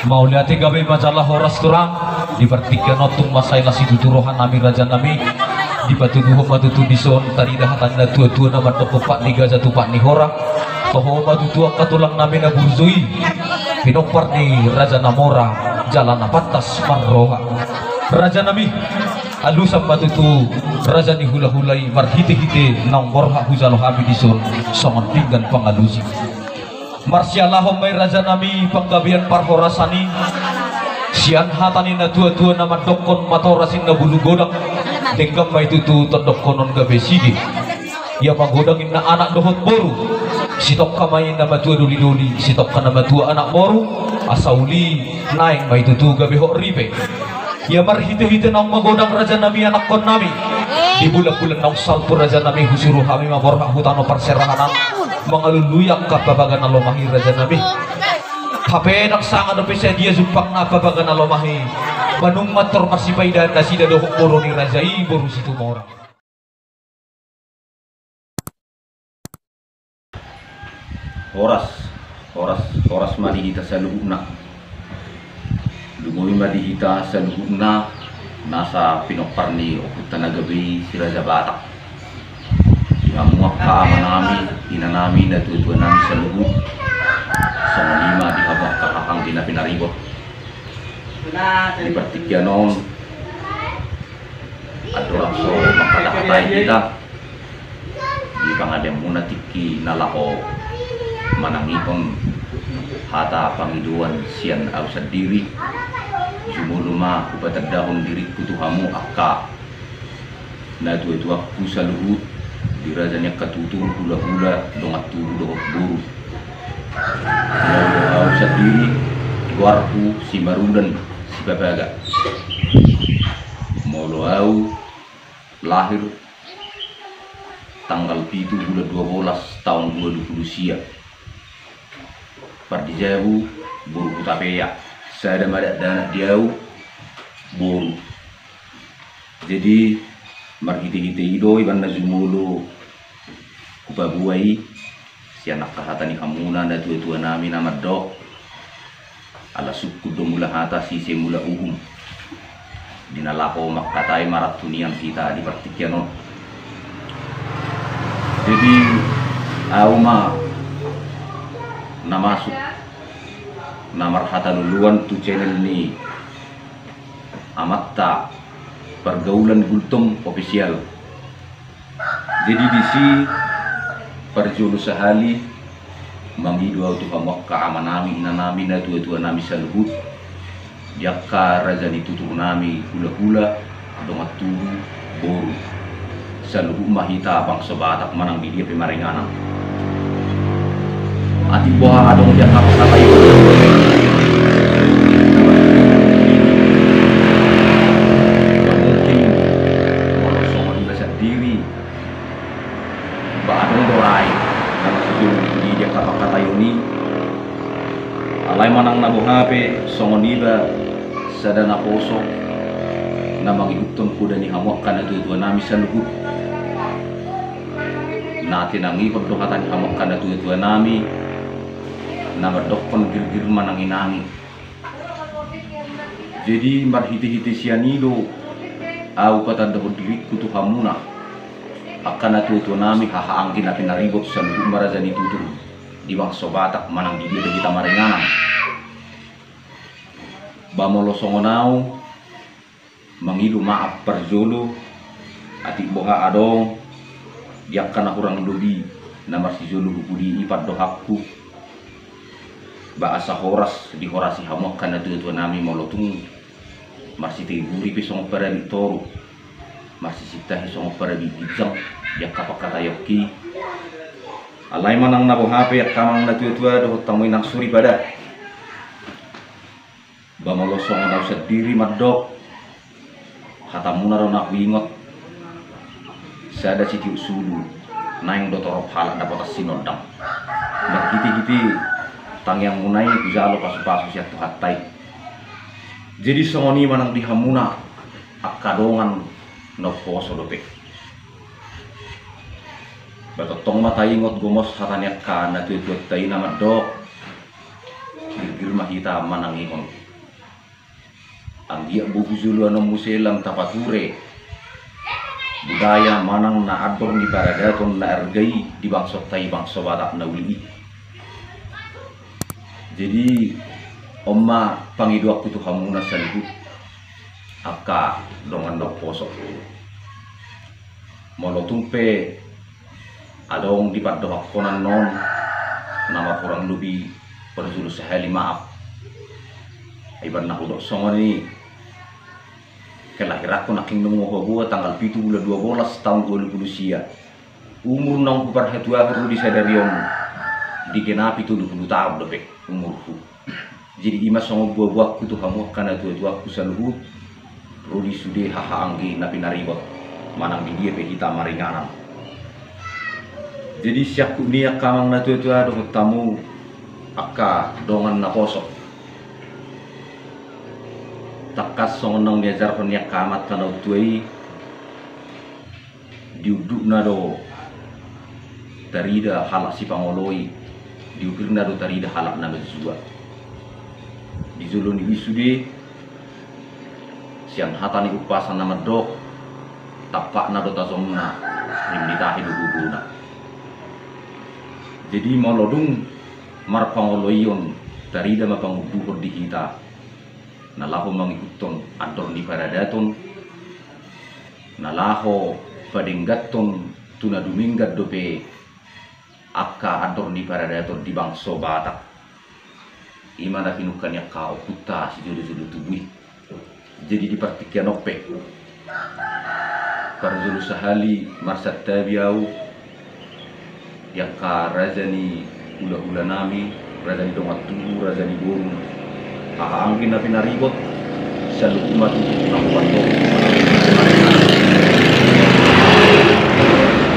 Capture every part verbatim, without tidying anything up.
Mauliate, gabe ma jala horas, tulang. Di partingkian on tung mansai las situtu rohanami, rajanami. Dipatuduhon ma tutu dison tarida hata ni natuatua na mandok: Ompat ni gaja tu pat ni hora. Toho ma tutu angka tulangnami na burju i, pinompar ni raja na mora jala na pantas marroha. Rajanami, alusan ma tutu raja ni hulahula i marhitehite naung borhat hujalo hami dison songon pinggan pangalusi. Marsialahon ma i, rajanami, panggabean parhorasan i sian hata ni natuatua na mandokkon: Matoras inna bulu godang, denggan ma i tutu tondongkonon gabe sige. Ia magodang inna anak dohot boru, sitongka ma i na matua dolidoli, sitongka na matua anak boru, asa uli naeng ma i tutu gabe hot ripe. Ia marhitehite naung magodang, rajanami, anakkonnami, di bulanbulan naung salpu, rajanami, husuru hami ma borhat hu tano parserahan an mangalului angka papaga na lomah i, rajanami. Hape ndang sanga dope sadia jumpangna papaga na lomah i, manungkun tor marsipaidahan nasida dohot boru ni raja i, boru Situmorang. Horas, horas, horas ma di hita saluhutna. Lumobi ma di hita saluhutna nasa pinompar ni ompunta na gabe i, si Raja Batak. Di hamu angka amanami, inanami, natuatuanami saluhut, songon i ma di hamu angka hahaanggi na pinaribot. Di partingkian on, andorang so mangkatahatai hita, di pangalehonmuna tingki na laho manangihon hata pangidoan sian ahu sandiri, jumolo ma hupatandahon diringku tu hamu angka natuatuangku saluhut, di raja ni angka tutur, hulahula, dongan tubu dohot boru. Molo ahu sandiri, goarhu Simarudan Sipapaga. Molo ahu lahir tanggal pitu bulan dua bolas taon dua ribu dua puluh sia. Pardijabu, boru Hutapea. Sada ma dakdanak di ahu, boru. Jadi, marhitehite i do, iba na jumolo hupaboa i sian angka hata ni hamuna natuatuanami na mandok: Ala sungkun do mula hata, sise mula uhum. Di na laho mangkatai marantunian hita di partingkian on. Jadi, ahu ma na masuk na marhata loloan tu channel ni amanta, Pargaulan Gultom Official. Jadi disi parjolo sahali mangido ahu tu hamu angka amanami, inanami, natuatuanami saluhut, di angka raja ni tuturnami, hulahula, dongan tubu, boru. Saluhut ma hita bangso Batak manang di dia pe maringanan. Atik boha adong di angka pasahaton. Mungkin molo songon iba sandiri, ba adong do rai na masujung di dia kapangkataion i. Alai manang na boha pe songon iba sada naposo na mangihuthon poda ni hamu angka natuatuanami saluhut. Na tinangihon do hata ni hamu angka natuatuanami na mandokkon girgir mananginangi. Jadi marhitehite sian i do ahu patandahon diringku tu hamuna angka natuatuanami, hahaanggi na pinaribot, saluhut ma raja ni tutur di bangso Batak manang di dia pe hita maringanan. Ba molo songon ahu, mangido maaf parjolo atik boha adong di angka na hurang lobi na marsijolo hupudi i pandohanku. Ba asa horas dihorasi hamu angka natuatuanami molo tung marsitibur i pe songon parabit toru, marsisintahi songon parabit ginjang di angka pangkataionki. Alai manang na boha pe angka amang natuatua dohot hamu inang soripada, ba molo songon ahu sandiri mandok, hatamuna do na huingot: Sada sitiop sulu, naeng do torop halak dapotan sinondang. Marhitehite tangiangmuna i hujalo pasupasu sian Tuhanta i. Jadi songon i manang di hamuna angka dongan na umposo dope. Ba tongtong ma taingot gomos hata ni angka natuatuanta i na mandok: Girgir ma hita manangihon. Anggiat boha joloan on muse lam tapature budaya manang na andor ni paradaton na arga i di bangsonta i, bangso Batak na uli i. Jadi on ma pangidoanku tu hamuna saluhut angka dongan na umposo. Molo tung pe adong di pandohanhon annon nama kurang lobi parjolo sahali maaf. Iba na hudok songon i, kelahiranku nangkin nunga hupaboa tanggal pitu bulan dua belas taon dua ribu dua puluh sia. Umur naung huparhatuahon ro di sadari on digenapi tolu puluh taon dope umurhu. Jadi i ma songon boaboanku tu hamu angka natuatuangku saluhut, ro di sude hahaanggi na pinaribot manang di dia pe hita maringanan. Jadi siangkup ni angka amang natuatua dohot hamu angka dongan na poso. Tangkas songon naung niajarhon ni angka amanta na tua i, di undukna do tarida halak sipangoloi, di uhirna do tarida halak na manjua. Di jolo ni i sude sian hata ni umpasa na mandok, tampakna do tajomna, rim ni tahi do gogona. Jadi molo dung marpangoloion tarida ma pangunduhon di hita na laho mangihuthon andor ni paradaton, na laho padengganhon tu na dumenggan dope angka andor ni paradaton di bangso Batak. I ma na pinungka ni angka ompunta sijolojolo tubu i. Jadi di partingkian on pe, parjolo sahali marsantabi ahu di angka raja ni hulahula nami, raja ni dongan tubu, raja ni boru, hahaanggi na pinaribot, saluhut ma tu na hupaboa.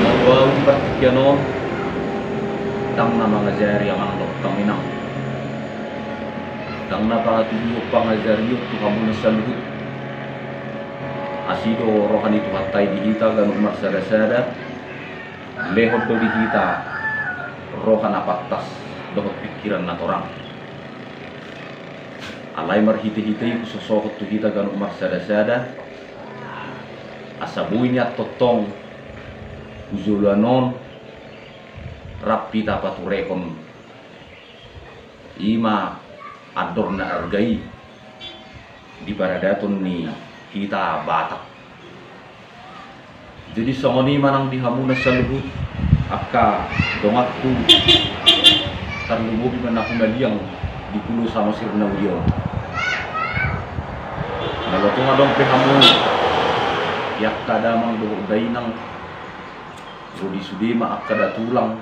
Molo ahu di partingkian on ndang na mangajari amang dohot hamu inang, ndang na pangatuduhon pangajarion tu hamuna saluhut. Asi do roha ni Tuhanta i di hita ganup marsadasada, lehon do di hita roha na pantas dohot pingkiran na torang. Alai marhitehite i husosohon tu hita ganup marsadasada, asa boi nian tongtong tu joloan on rap hita paturehon i ma andor na arga i di paradaton ni hita Batak. Jadi songon i ma nang di hamuna saluhut angka donganku, tarlumobi ma na humaliang di Pulo Samosir na uli on. Molo tung adong pe hamu di angka damang dohot dainang, ro di sude ma angka datulang,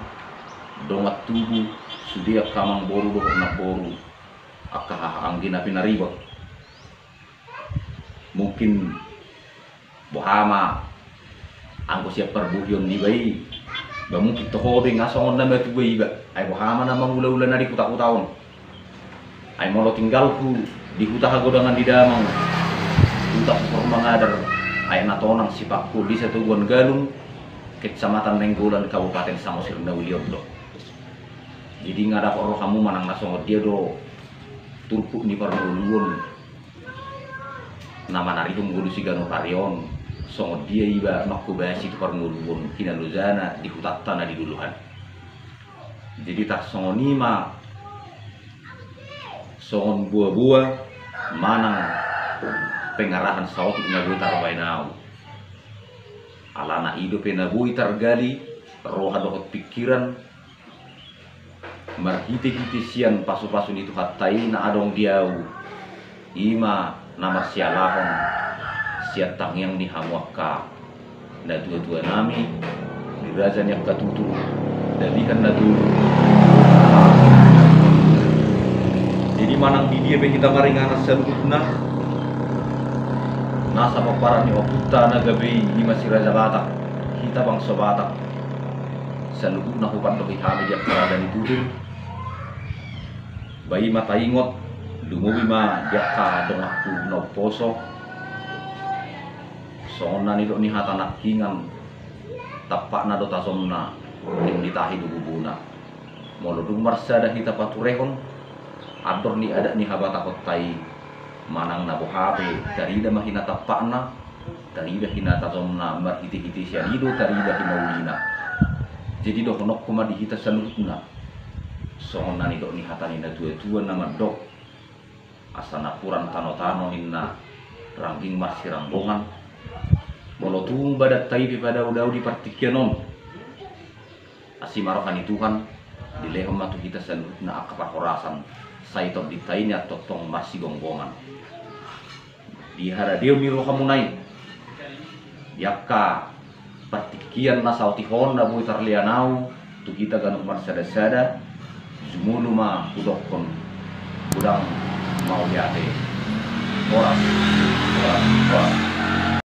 dongan tubu, sude angka amangboru dohot namboru, angka hahaanggi na pinaribot. Mungkin boha ma anggo sian parbuhion niba i, ba mungkin toho be nga songon na matua iba, ai boha ma na mangulaula na di hutahuta on. Ai molo tinggalku di huta hagodangan ni damang, huta Suhor Mangadar, ai na tonang Sipangkol, desa Toguan Galung, kecamatan Nainggolan, Kabupaten Samosir na uli on do. Jadi nga dapot rohamu manang na songon dia do turpuk ni parngoluon na manarihon ngolu siganup ari on, songon dia iba manghobasi tu parngoluon hinalojana di hutanta na di dolok an. Jadi tarsongon i ma songon boaboa manang pengarahan saotik na boi tarbaen ahu. Alana i dope na boi targali roha dohot pingkiran, marhitehite sian pasupasu ni Tuhanta i na adong di ahu, i ma na marsialahon sian tangiang ni hamu angka natuatua nami, di raja ni angka tutur, dalihan na tolu. Jadi manang di dia pe hita maringanan saluhutna, nasa pomparan ni ompunta na gabe i, i ma si Raja Batak, hita bangso Batak, saluhutna hupandohi hami di angka raja ni tutur. Ba i ma taingot, lumobi ma di angka donganku na umposo, songon na nidok ni hata nangkiningan, tampakna do tajomna, rim ni tahi do gogona. Molo dung marsada hita paturehon Andor ni adat ni habatahonta i, manang na boha pe, tarida ma hinatampakna, tarida hinatajomna, marhitehite sian i do tarida hinaulina. Jadi dohononku ma di hita saluhutna, songon na nidok ni hata ni natuatua na mandok: Asa napuran tanotano ninna, rangging marsiranggongan. Molo tung badanta i pe padaodao di partingkian on, asi ma roha ni Tuhan, dilehon ma tu hita saluhutna angka parhorasan, sai tondinta i nian tongtong marsigomgoman. Di haradeon ni rohamuna i, di angka partingkian na saotik on na boi tarlean ahu tu hita ganup marsadasada, jumolo ma hudokkon: Godang mauliate. Horas, horas, horas.